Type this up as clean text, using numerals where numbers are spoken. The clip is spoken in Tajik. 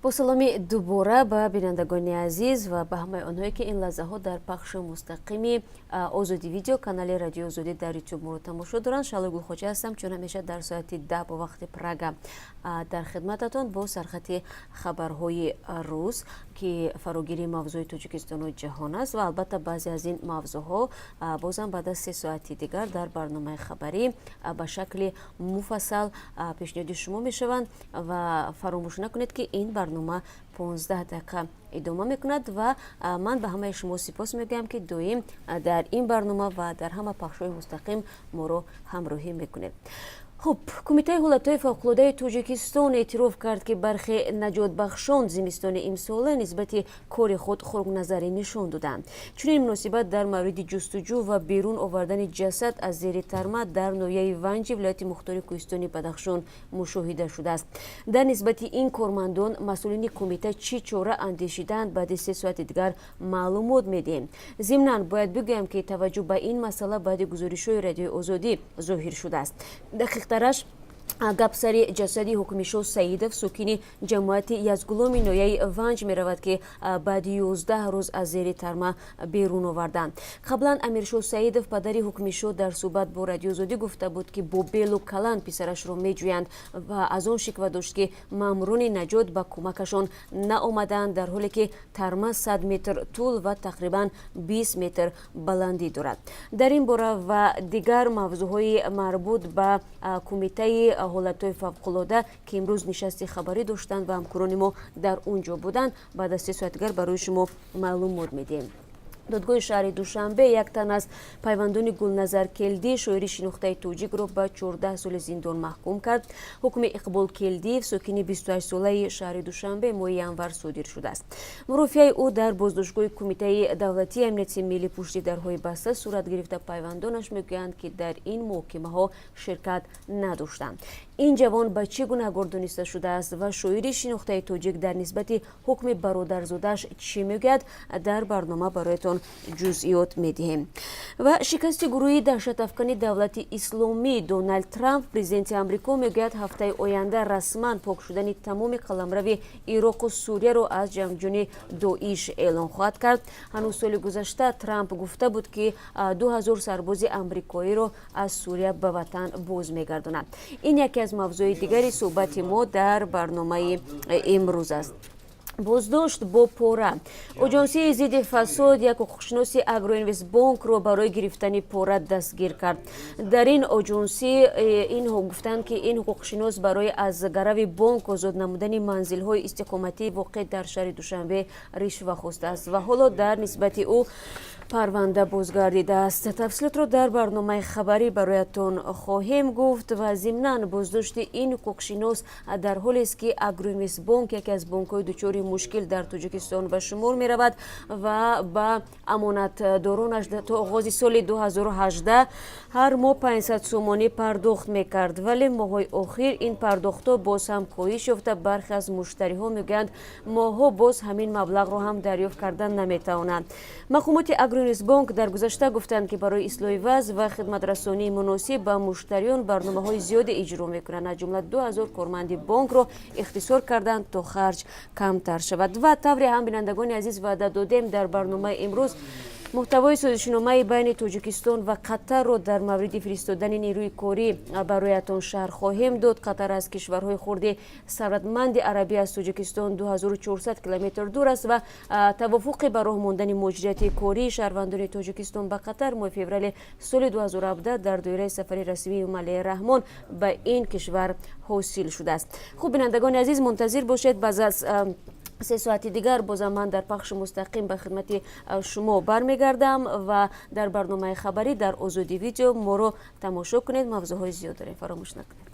Бо саломи дубора ба бинандагони азиз ва ба ҳамаи онҳое, ки ин лаҳзаҳо дар пахши мустақими Озодӣ Видео, канали Радиои Озодӣ дар Ютуб моро тамошо доранд. Шаҳло Гулхоҷа ҳастам, чун ҳамеша дар соати 10 бо вақти Прага дар хидмататон бо сархати хабарҳои рӯз, ки фарогири мавзӯи Тоҷикистону ҷаҳон аст. Ва албатта, баъзе аз ин мавзӯъҳо бозам баъд аз 3 соати дигар дар барномаи хабарӣ ба шакли муфассал пешниҳоди шумо мешаванд. Ва фаромӯш накунед, ки ин барнома 15 дақиқа идома мекунад. Ва ман ба ҳамаи шумо сипос мегӯям, ки доим дар ин барнома ва дар ҳама пахшҳои мустақим моро ҳамроҳӣ мекунед. Хуб, Кумитаи ҳолатҳои фавқулодаи Тоҷикистон эътироф кард, ки бархе наҷотбахшон зимистони имсола нисбати кори худ хурукназарӣ нишон доданд. Чунин муносибат дар мавриди ҷустуҷӯ ва берун овардани ҷасад аз зери тарма дар ноҳияи Ванҷи вилояти мухтори кӯҳистони Бадахшон мушоҳида шудааст. Дар нисбати ин кормандон масъулини кумита чӣ чора андешидаанд, баъди 3 соати дигар маълумот медиҳем. Зимнан бояд бигӯям, ки таваҷҷӯҳ ба ин масъала баъди гузоришҳои Радиои Озодӣ зоҳир шудааст. Дақиқтараш, гап сари ҷасади Ҳукмишо Саидов, сокини ҷамоати Язгуломи ноҳияи Ванҷ меравад, ки баъди 11 рӯз аз зери тарма берун оварданд. Қаблан Амиршо Саидов, падари Ҳукмишо, дар суҳбат бо Радиои Озодӣ гуфта буд, ки бо белу каланд писарашро меҷӯянд ва аз он шиква дошт, ки маъмурони наҷот ба кӯмакашон наомаданд, дар ҳоле ки тарма 100 метр тӯл ва тақрибан 20 метр баландӣ дорад. Дар ин бора ва дигар мавзӯъҳои марбут ба Кумитаи ҳолатҳои фавқулода, ки имрӯз нишасти хабарӣ доштанд ва ҳамкорони мо дар он ҷо буданд, баъд аз 3 соат дигар барои шумо маълумот медиҳем. Додгоҳи шаҳри Душанбе як тан аз пайвандони Гулназар Келдӣ, шоири шинохтаи тоҷикро, ба 14 соли зиндон маҳкум кард. Ҳукми Иқбол Келдиев, сокини 28-солаи шаҳри Душанбе, моҳи январ содир шудааст. Мурофиаи ӯ дар боздоштгоҳи Кумитаи давлатии амнияти миллӣ пушти дарҳои баста сурат гирифта. Пайвандонаш мегӯянд, ки дар ин муҳокимаҳо ширкат надоштанд. Ин ҷавон ба чӣ гунаҳгор дониста шудааст ва шоири шинохтаи тоҷик дар нисбати ҳукми бародарзодааш чӣ мегӯяд, дар барнома бароятон ҷузъиёт медиҳем. Ва шикасти гурӯҳи даҳшатафкани Давлати Исломӣ. Доналд Трамп, президенти Амрико, мегӯяд, ҳафтаи оянда расман пок шудани тамоми қаламрави Ироқу Сурияро аз ҷангҷӯни Доиш эълон хоҳад кард. Ҳанӯз соли гузашта Трамп гуфта буд, ки 2000 сарбози амрикоиро аз Сурия ба ватан боз мегардонад. Ин яке аз мавзӯи дигари суҳбати мо дар барномаи имрӯз аст. Боздошт бо пора. Оҷонсии зидди фасод як ҳуқуқшиноси Агроинвестбонкро барои гирифтани пора дастгир кард. Дар ин оҷонсӣ ин гуфтанд, ки ин ҳуқуқшинос барои аз гарави бонк озод намудани манзилҳои истиқоматии воқеъ дар шаҳри Душанбе ришва хостааст ва ҳоло дар нисбати ӯ парванда бозгардидааст. Тафсилотро дар барномаи хабарӣ бароятон хоҳем гуфт. Ва зимнан, боздошти ин ҳуқуқшинос дар ҳолест, ки Агроинвестбонк яке аз бонкҳои дучори мушкил дар Тоҷикистон ба шумор меравад ва ба амонатдоронаш то оғози соли 2018 ҳар моҳ 500 сомонӣ пардохт мекард, вале моҳҳои охир ин пардохтҳо боз ҳам коҳиш ёфта, бархе аз муштариҳо мегӯянд, моҳҳо боз ҳамин маблағро ҳам дарёфт кардан наметавонанд. Мақомоти Агроинвестбонк дар гузашта гуфтанд, ки барои ислоҳи вазъ ва хидматрасонии муносиб ба муштариён барномаҳои зиёде иҷро мекунанд. Аз ҷумла, 2000 корманди бонкро ихтисор карданд, то харҷ камтар шавад. Ва тавре ҳам, бинандагони азиз, ваъда додем, дар барномаи имрӯз муҳтавои созишномаи байни Тоҷикистон ва Қатарро дар мавриди фиристодани нерӯи корӣ бароятон шарҳ хоҳем дод. Қатар аз кишварҳои хурди сарватманди арабӣ аз Тоҷикистон 2400 километр дур аст ва тавофуқи ба роҳ мондани муҳоҷирати кории шаҳрвандони Тоҷикистон ба Қатар моҳи феврали соли 2017 дар доираи сафари расмии Эмомалӣ Раҳмон ба ин кишвар ҳосил шудааст. Хуб, бинандагони азиз, мунтазир бошед. Баъд аз 3 соати дигар бозам ман дар пахши мустақим ба хидмати шумо бармегардам ва дар барномаи хабарӣ дар Озодӣ Видео моро тамошо кунед. Мавзӯъҳои зиёд дорем, фаромӯш накунед.